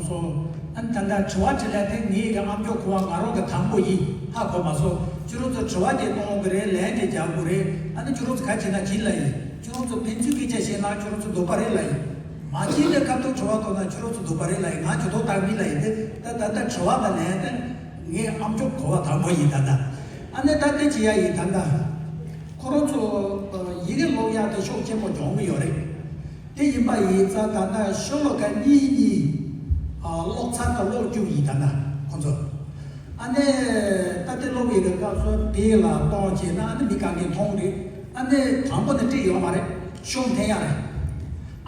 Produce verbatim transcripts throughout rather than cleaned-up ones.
སོང་། ཨ་ནི་ད་ལྟ་དྲི་བ་དྲིས་ལན་དེ་ངའི་གི་ཨ་མཆོག་གོ་བ་ང་རང་གི་དང་པོ་ཡིན། ཧ་གོ་མ་སོང་། ཁྱོད་རང་ཚོ་དྲི་བ་དེ་གཏོང་གི་རེད། ལན་དེ་རྒྱག་དགོས་རེད། ཨ་ནི་ཁྱོད་རང་ཚོ་ག་བྱེད་ན་བྱེད་ལ་ཡིན། ཁྱོད་རང་ཚོ་ཕན་ཚུན་སྐད་ཆ་བཤད་ན་ཁྱོད་རང་ཚོ་སྡུག་པ་རེད་ལ་ཡིན། མ་བྱེད་ལས་ཁ་ཐུག་དྲི་བ་གཏོང་ན་ཁྱོད་རང་ཚོ་སྡུག་པ་རེད་ལ་ཡིན། ང་ཇུས་གཏོགས་བཏང་མིན་ལ་ཡིན། དེ་ད་ད་ལྟ་དྲི་བ་དང་ལན་དེ་ངའི་ཨ་མཆོག་གོ་བ་དང་པོ་ཡིན། ད་ལྟ་ཨ་ནི་ད་དེ་བྱེད་ཡ་ཡིན། ད་ལྟ་ཁོ་རང་ཚོ་ཡི་གེ་ཀློག་ཡ་དེ་ཤུགས་ཆེན་པོ་སྦྱོང་གི་ཡོད་རེད། དེ་ཡིན་པ་ཡིན་ཙང་ད་ལྟ་ཤོ་ལོ་ཀ་གཉིས་གཉིས་ཀློག་ཚར་དང་ཀློག་རྒྱུ་ཡིན། ད་ལྟ་ཁོ་ཚོ་ཨ་ནི་ད་དེ་ཀློག་ཡི་གེ་སྐབས་སུ་དེ་ལ་གཏོང་བྱས་ན་ཨ་ནི་མི་གང་གིས་མཐོང་རེད། ཨ་ནི་དང་པོ་ནས་བྲིས་ཡོང་བ་རེད། ཤུགས་འཐེན་ཡ་རེད།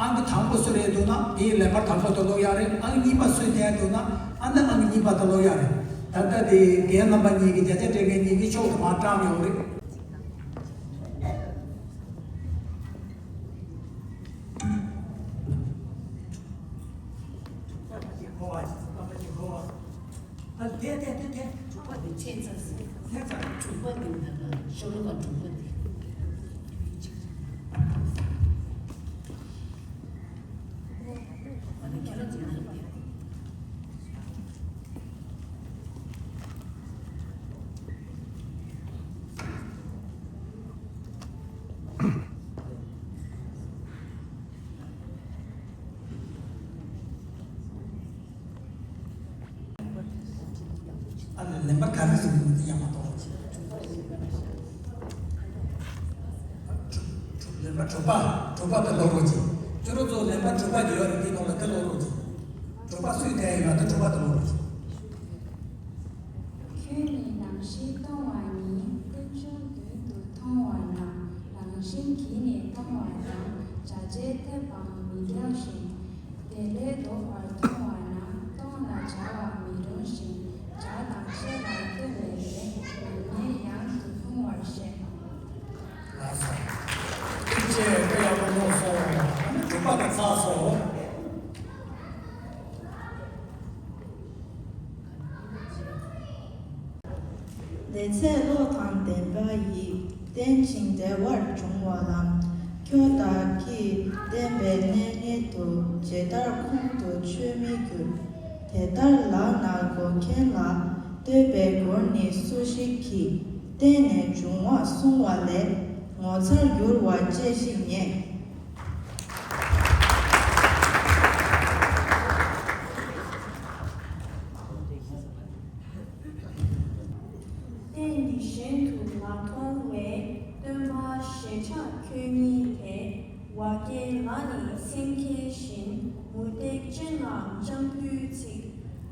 ཨང་ཀི་དང་པོ་སུ་རེད་འདུག་ན་དེའི་ལན་པར་དང་པོ་དེ་ཀློག་ཡ་རེད། ཨང་ཀི་གཉིས་པ་སུས་འཐེན་འདུག་ན་ཨ་ནི་ཨང་ཀི་གཉིས་པ་དེ་ཀློག་ཡ་རེད། ད་ལྟ་དེ་རྒན་རྣམ་པ་གཉིས་ཀྱིས་བརྒྱ་ཆ་སྤྲད་མཁན་གཉིས་ཀྱིས་ཤོག་དུ་མར་བཀྲམ་ཡོང་རེད། ཨ་དེ་དེ་དེ་དེ། དྲུག་པ་དེ་ཕྱེད་ཚར་ཟིན། ཕྱེད་ཚར། དྲུག་པ་དེ་ད་ལྟ་ཤོ་ལོ་ཀ་དྲུག་པ་དེ། ཨ་ནི་ཁྱེད་རང་ཚོ་ནང་གི། ཨ་ནི་ལེན་པ་ག་རེ་ཟེར་གྱི་འདུག་ཡང་མ་གཏོགས། ལེན་པ་དྲུག་པ། དྲུག་པ་དེ་ཀློག་རོགས་གྱིས། ཁྱོད་རང་ཚོ་ལེན་པ་དྲུག་པ་ཡོད་རེད། དེའི་ནང་ལ་དེ་ཀློག་རོགས་གྱིས། དྲུག་པ་སུས་འཐེན་ཡོད་ན་དེ་དྲུག་པ་དེ་ཀློག་རོགས་གྱིས། ཁྱོད་ནི་རང་བཞིན་སྟོང་བ་ཉིད། རྟེན་འབྱུང་དོན་དུ་མཐོང་བ་ན། རང་བཞིན་གྱིས་ནི་སྟོང་བ་ཡང་། བྱ་བྱེད་ཐེབས་པའང་མི་འགལ་ཞིང་། དེ་ལས་ལྡོག་པར་མཐོང་བ་ན། སྟོང་ལ་བྱ་བ་མི་རུང་ཞིང་། བྱ་དང་ཤེས་པ་ལྟོས་པའི་ལས། མི་ངེས་ཡང་དུ་ལྷུང་བར་བཤད། ལགས་སོ། ཐུགས་རྗེ་ཆེ། དཔེ་ཡག་པོ་ཀློག་སོང་། ཨ་ནི་དྲུག་པ་དེ་ཚར་སོང་། ལེ་ཚན་བློ་དང་ལྡན་པ་ཡིས། རྟེན་ཅིང་འབྲེལ་བར་འབྱུང་བ་ལ། ཁྱོད་བདག་གིས་བརྟེན་པའི་གནས་ཉིད་དུ། ཇི་ལྟར་ཁོང་དུ་ཆུད་མི་འགྱུར། དེ་ལྟར་ལག་ན་བགོ་མཁན་ལ། བསྟོད་པའི་མགུར་ནི་སུ་ཞིག་གིས། བརྟེན་ནས་འབྱུང་བ་བསྲུང་བ་ལས། ངོ་མཚར་འགྱུར་བ་ཅི་ཞིག་རྙེད། རྟེན་འདི་གཞན་དུ་མ་མཐོང་བས། སྟོན་པ་ཞལ་ཕྱག་ཁྱོད་ཉིད་དེ། བ་སྐྱེས་ལ་ནི་སེང་གེ་བཞིན། མུ་སྟེགས་ཅན་ལའང་སྤྱང་པོའི་ཚིག།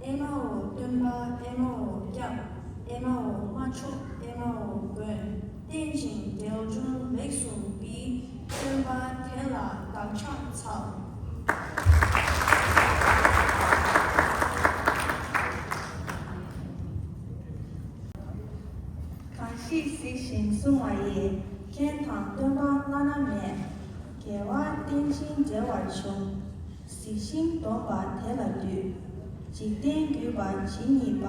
ཨེ་མའོ་སྟོན་པ་ཨེ་མའོ་སྐྱབས། ཨེ་མའོ་མ་ཆོག་ཨེ་མའོ་མགོན། རྟེན་ཅིང་འབྲེལ་འབྱུང་ལེགས་སུ་འབུལ། སྟོན་པ་དེ་ལ་བདག་ཕྱག་འཚལ། གང་ཞིག་གཟིགས་ཤིང་བསྲུང་བ་ཡིས། མཁྱེན་དང་སྟོན་པ་བླ་ན་མེད། དགེ་བ་རྟེན་ཅིང་འབྲེལ་བར་འབྱུང་། གཟིགས་ཤིང་སྡོམ་པ་དེ་ལ་འདུད། འཇིག་རྟེན་བརྒྱུད་པ་ཇི་སྙེད་པ།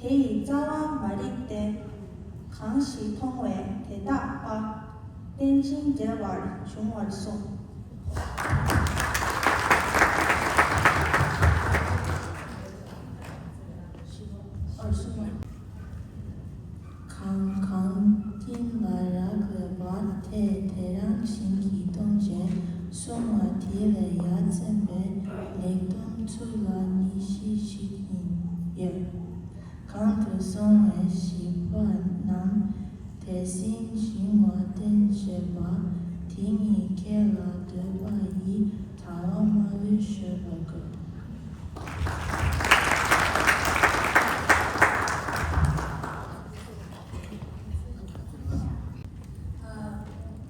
དེ་ཡི་རྩ་བ་མ་རིག་སྟེ། གང་ཞིག་མཐོང་བས་དེ་དག་སྤང་། རྟེན་ཅིང་འབྲེལ་བར་འབྱུང་བར་གསུངས། གང་གང་སྟེང་ལ་རག་ལས་པ། དེ་དེ་རང་བཞིན་གྱིས་སྟོང་ཞིང་། བསྲུང་བ་དེ་ལས་ཡ་མཚན་པའི། ལེགས་སྟོང་ཚུལ་ལ་ནི་གཞི་ཞིག་ཡིན་ཡོད། གང་དུ་སོང་བའི་ཞིག་པ་རྣམས། དེ་བཞིན་བཞིན་བ་བསྟེན་བྱེད་པ། དེ་ཉིད་སྐད་ལ་འདོད་པ་ཡིས། དལ་བ་མ་ལུས་སྤྱོད་པ་དགོས།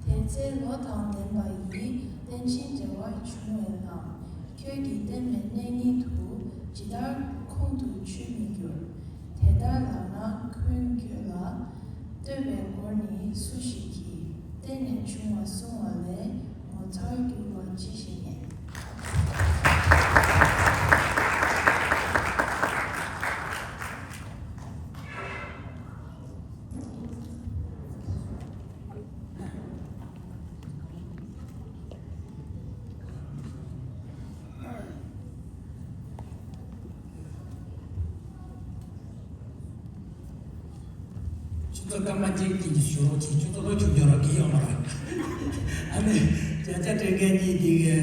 དེ་ཚེ་བློ་དང་ལྡན་པ་ཡིས། རྟེན་ཅིང་འབྲེལ་བར་འབྱུང་བའི་ལམ། ཁྱོད་ཀྱིས་བསྟན་པའི་གནས་ཉིད་དུ། ཇི་ལྟར་ཁོང་དུ་ཆུད་མི་འགྱུར། དེ་ལྟར་ལག་ན་གོན་ཁྱོད་ལ། བསྟོད་པའི་མགུར་ནི་སུ་ཞིག་གིས། བརྟེན་ནས་འབྱུང་བ་བསྲུང་བ་ལས། ངོ་མཚར་འགྱུར་བ་ཅི་ཞིག་རྙེད། ཁྱོད་ཚོ་སྐར་མ་གཅིག་གཉིས་ཀྱི་ཞུ་རོགས་བྱེད། ཁྱོད་ཚོ་ལོ་ཆུང་ཆུང་ར་གི་ཡོད་མ་རེད། ཨ་ནི་བརྒྱ་ཆ་སྤྲད་མཁན་གཉིས་དེ་གི།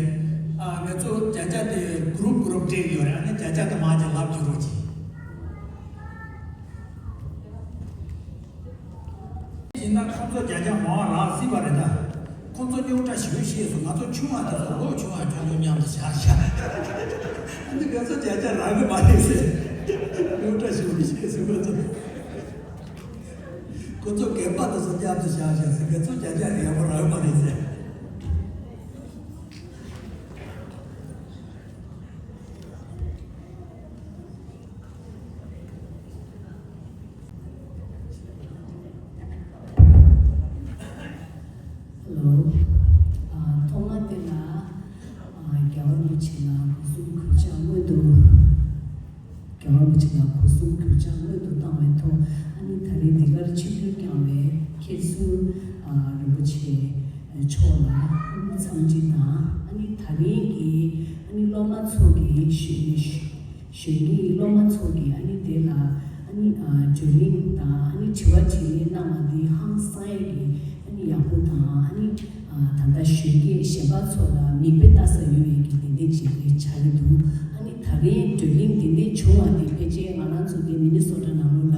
ཨ་ང་ཚོ་བརྒྱ་ཆ་དེ་གུ་རུབ་གུ་རུབ་སྤྲད་ཡོད་རེད། ཨ་ནི་བརྒྱ་ཆ་དེ་མར་ཅིག་ལབ་ཞུ་རོགས་བྱེད། ཡིན་ན་ཁོང་ཚོ་བརྒྱ་ཆ་མང་རག་སྲིད་པ་རེད་ད། ཁོང་ཚོ་རྙོག་དྲ་ཞེ་པོ་ཤེས་སོང་། ང་ཚོ་ཆུང་བ་དེ་ཚོ་ལོ་ཆུང་བ་ཁྱོད་ཚོ་མཉམ་དུ་བཞག་བཞག་ཨ་ནི་ང་ཚོ་བརྒྱ་ཆ་རག་གི་མ་རེད་ཟེར། རྙོག་དྲ་ཞེ་པོ་ཤེས་སོང་ང་ཚོ། ཁོ་ཚོ་རྒན་པ་དེ་ཚོ་མཉམ་དུ་བཞག་བཞག་ཟེར། ང་ཚོ་བརྒྱ་ཆ་ཡག་པོ་རག་མ་རེད་ཟེར། ཧེ་ལོ། ཨ་ཐོག་མ་དེ་ལ་ཨ་རྒྱལ་བ་རིན་པོ་ཆེ་ལ་སྒོ་གསུམ་གུས་ཕྱག་སྔོན་དུ། རྒྱལ་བ་རིན་པོ་ཆེ་ལ་སྒོ་གསུམ་གུས་ཕྱག་སྔོན་དུ་བཏང་བའི་ཐོག་ཨ་ནི་ད་རེས་འདི་གར་ཆིབས་བསྒྱུར་བསྐྱངས་པའི་མཁན་ཟུར་ཨ་རིན་པོ་ཆེ་མཆོག་ལ་འཚམས་འདྲི་དང་། ཨ་ནི་ད་རེས་ཀྱི་ཨ་ནི་སློབ་མ་ཚོ་གི་ཞུ་ཞུ་གི་སློབ་མ་ཚོ་གི་ཨ་ནི་དེ་ལ་ཨ་ནི་ཨ་བགྲོ་གླེང་དང་ཨ་ནི་དྲི་བ་དྲིས་ལན་གནང་བ་འདི་ཧང་སང་ཡས་ཀྱི་ཨ་ནི་ཡག་པོ་དང་། ཨ་ནི་ཨ་ད་ལྟ་ཞོགས་ཀས་གཞན་པ་ཚོ་ལ་མིག་དཔེ་ལྟ་ས་ཡོད་པའི་གི་དེ་འདྲས་ཅིག་རེད་ཆགས་ཀྱི་འདུག་ཨ་ནི་ད་རེས་བགྲོ་གླེང་དེ་འདྲས་བྱུང་བ་དེ་ཕལ་ཆེར་ང་རང་ཚོ་དེ་མི་ནི་སོ་ཊ་ནང་ལོགས་ལ་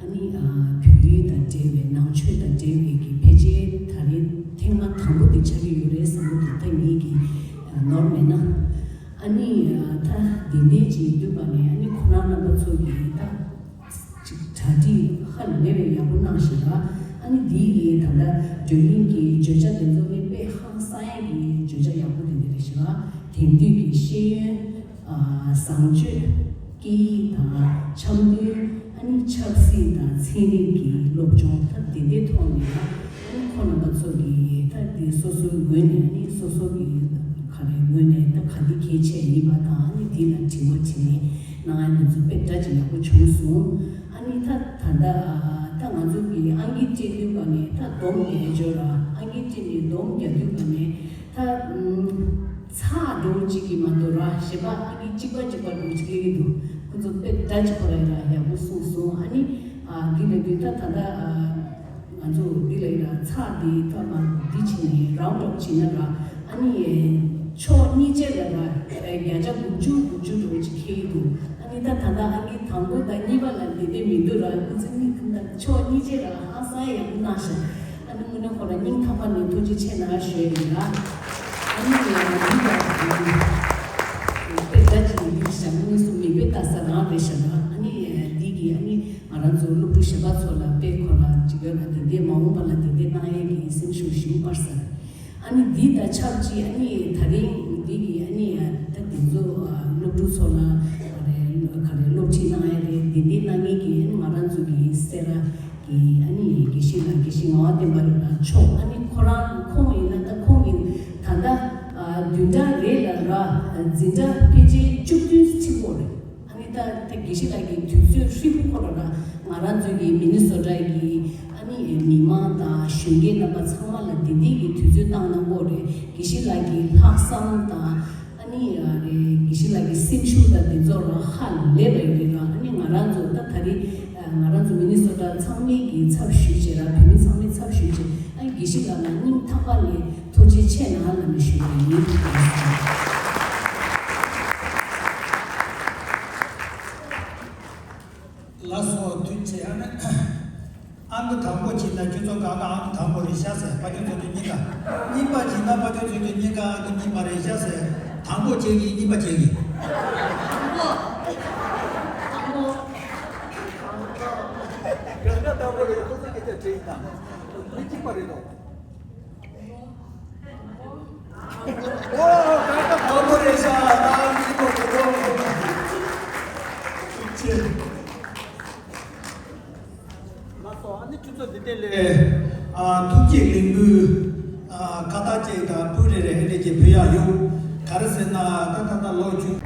ཨ་ནི་ཨ་བོད་ཡིག་དང་འབྲེལ་བའི་ནང་ཆོས་དང་འབྲེལ་བའི་གི་ཕལ་ཆེར་ད་རེས་ཐེངས་མ་དང་པོ་དེ་ཆགས་ཀྱི་ཡོད་རེད་བསམ་གྱི་འདུག་ད་ངེད་ཀྱི་ཨ་ནོར་མེད་ན། ཨ་ནི་ཨ་ད་དེ་འདྲས་ཅིག་ཡོད་པ་ནས་ཨ་ནི་ཁོ་རང་རྣམ་པ་ཚོ་གིས་ད་ཅིག་གྲ་སྒྲིག་ཧ་ལས་པའི་ཡག་པོ་གནང་ཞིག་ལ། ཨ་ནི་འདི་ཡི་ད་ལྟ་བགྲོ་གླེང་གི་བརྗོད་བྱ་དེ་ཚོ་ནི་དཔེ་ཧང་སང་ཡས་ཀྱི་བརྗོད་བྱ་ཡག་པོ་དེ་འདྲ་རེད་ཞིག་ལ། དེང་དུས་ཀྱི་ཤེས་ཡོན་ཨ་བཟང་སྤྱོད། སྐད་ཡིག་དང་འཆམ་མཐུན། ཨ་ནི་ཆབ་སྲིད་དང་ཚན་རིག་གི་སློབ་སྦྱོང་ད་དེ་འདྲའི་ཐོག་ནས་ཨ་ནི་ཁོང་རྣམ་པ་ཚོ་གི་ད་དེ་སོ་སོའི་ངོས་ནས་ཨ་ནི་སོ་སོ་གི་ག་རེ་ངོས་ནས་ད་ག་དེ་གལ་ཆེ་ཡིན་པ་དང་། ཨ་ནི་དེ་ལ་དྲི་བ་དྲིས་ལན་གནང་ཡ་དེ་ཚོ་དཔེ་འདྲ་ཅིག་ཡག་པོ་བྱུང་སོང་། ཨ་ནི་ད་ད་ལྟ་ད་ང་ཚོ་གི་ཨང་ཀི་སྤྲད་དུས་ག་ནས་ད་སྡོམ་རྒྱག་འཇོག་ར། ཨང་ཀི་སྤྲད་ནས་སྡོམ་རྒྱག་དུས་ག་ནས། ད་ཨུམ་ཚར་འགྲོ་གཅིག་གིས་མ་གཏོགས་ར་གཞན་པ་ཨ་ནི་གཅིག་པ་གཅིག་པ་འགྲོ་གཅིག་སླེབས་ཀྱི་འདུག་ཁོ་ཚོ་དཔེ་འདྲ་གཅིག་པ་ར་ཡ་ཡག་པོ་གསུངས་སོང་། ཨ་ནི་ཨ་འདི་ལ་འདི་ད་ད་ལྟ་ཨ་ང་ཚོ་འདི་ལ་ཡིན་ན་ཚར་འདི་ད་མ་འདི་བྱས་ནས་རའུན་ཌི་ཨབ་བྱས་ན་ར། ཨ་ནི་ཕྱོགས་གཉིས་ཆ་ལ་ར་བརྒྱ་ཆ་དགུ་བཅུ་དགུ་བཅུ་འགྲོ་གཅིག་འཁེལ་ཡི་འདུག་ཨ་ནི་ད་ད་ལྟ་ཨ་ནི་དང་པོ་དང་གཉིས་པ་ལ་འདི་འདྲ་མི་འདུག་ར། ཁོ་ཚོ་གཉིས་ཕྱོགས་གཉིས་ཆ་ལ་ཧང་སང་ཡག་པོ་གནང་ཤག་ཨ་ནི་དངོས་གནས་ཁོ་རང་སྙིང་ཐག་པ་ནས་ཐུགས་རྗེ་ཆེ་གནང་ཞུ་ཡ་ཡིན་ལ། ཨ་ནི་ཡ་འདི་ལ་དཔེ་ལྟ་ཅི་ཡིན་ཞག་དངོས་སུ་མིག་དཔེ་ལྟ་ས་རང་རེད་ཤག་ཨ་ནི་འདི་གི་ཨ་ནི་ང་རང་ཚོ་སློབ་ཕྲུག་གཞན་པ་ཚོ་ལ་དཔེ་ཁོ་རང་ཅིག་ཡོད་ལ་དེ་འདྲའི་མ་འོངས་པ་ལ་དེ་འདྲའི་གནང་ཡས་ཀྱི་སེམས་ཤུགས་ཞིག་སྤར་ས་རེད། ཨ་ནི་འདི་དང་ཆབས་ཅིག་ཨ་ནི་ད་རིང་འདི་གི་ཨ་ནི་ད་དེ་ཚོ་སློབ་ཕྲུག་ཚོ་ལ་ག་རེ་ག་རེ་སློབ་ཁྲིད་གནང་ཡ་རེད། དེ་འདི་གནང་མཁན་གྱི་ཨ་ནི་ང་རང་ཚོ་གི་སེ་ར་གི་ཨ་ནི་དགེ་བཤེས་ལགས་དགེ་བཤེས་ངག་དབང་བསྟན་པ་ལགས་མཆོག་ཨ་ནི་ཁོ་རང་ཁོང་ཡིན་ན་ད་ཁོང་གི་ད་ལྟ་བདུན་ཕྲག་རེ་ལ་ར་འཛིན་གྲྭ་ཕལ་ཆེར་བཅུ་བདུན་ཕྱིན་ཡོད་རེད། ཨ་ནི་ད་ད་དགེ་བཤེས་ལགས་ཀྱི་དུས་ཚོད་ཧྲིལ་པོ་ཁོ་རང་ང་རང་ཚོའི་གི་མི་ནི་སོ་ཊ་གི་ཨ་ནི་མི་མང་དང་གཞོན་སྐྱེས་རྣམ་པ་ཚང་མ་ལ་དེ་འདྲའི་གི་དུས་ཚོད་བཏང་གནང་གི་ཡོད་རེད། དགེ་བཤེས་ལགས་ཀྱི་ལྷག་བསམ་དང་ཨ་ནི་ཨ་རེ་དགེ་བཤེས་ལགས་ཀྱི་སེམས་ཤུགས་དང་དེ་ཚོ་རང་ཧ་ལས་པ་ཡོད་རེད་ར། ཨ་ནི་ང་རང་ཚོ་ད་ད་རེས་ང་རང་ཚོ་མི་ནི་སོ་ཊ་ཚང་མའི་གི་ཚབ་ཞུས་བྱས་ར། བོད་མི་ཚང་མའི་ཚབ་ཞུས་བྱས་ཨ་ནི་དགེ་བཤེས་ལགས་ལ་སྙིང་ཐག་པ་ནས་ཐུགས་རྗེ་ཆེ་གནང་ལབ་ནས་ཞུ་བ་ཡིན། ལགས་སོ། ཐུགས་རྗེ་ཆེ། ཨ་ནི་ཨང་ཀི་དང་པོ་བྱིན་ན་ཁྱོད་ཚོ་གང་ག་ཨང་ཀི་དང་པོ་རེད་ཤག་ཟེར། དཔལ་ལྡན་ཚོགས་གཙོ་གཉིས་ཀ། གཉིས་པ་བྱིན་ན་དཔལ་ལྡན་ཚོགས་གཙོ་གཉིས་ཀ་ཨང་ཀི་གཉིས་པ་རེད་ཤག་ཟེར། དང་པོ་བྱེད་ཀྱི་གཉིས་པ་བྱེད་ཀྱི། དང་པོ། དང་པོ། གང་ག་དང་པོ་རེད། ཁོ་ཚོ་སྐད་ཆ་དྲིས་དང་། མི་གཅིག་པ་རེད་དོ། ཨོ་ཨོ། ད་ལྟ་དང་པོ་རེད་ཤག་ད་གཉིས་པ་རེད་དོ། ཐུགས་རྗེ་ཆེ། ལགས་སོ། ཨ་ནི་ཁྱོད་ཚོ་འདི་དེ་ལས་ཨ་ཐུགས་བསྐྱེད་ལས་འགུལ་ཨ་ཁ་བཏགས་ཅིག་དང་སྤུས་རེ་རེ་ཨེ་འདྲ་ཅིག་ཕུལ་ཡག་ཡོད། ག་རེ་ཟེར་ན་ད་ད་ད་ལོ་ཆུང་།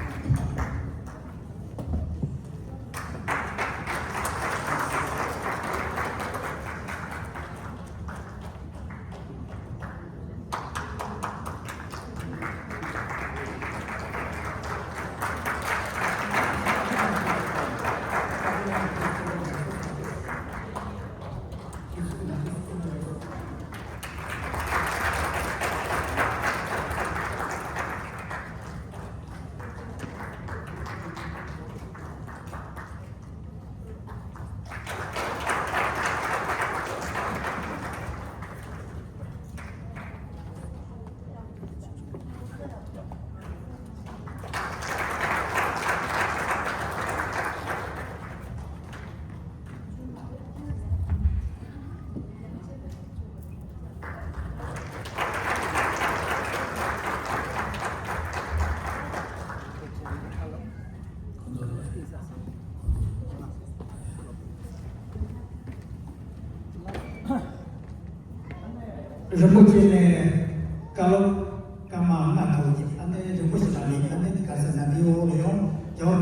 རིན་པོ་ཆེ་ནས་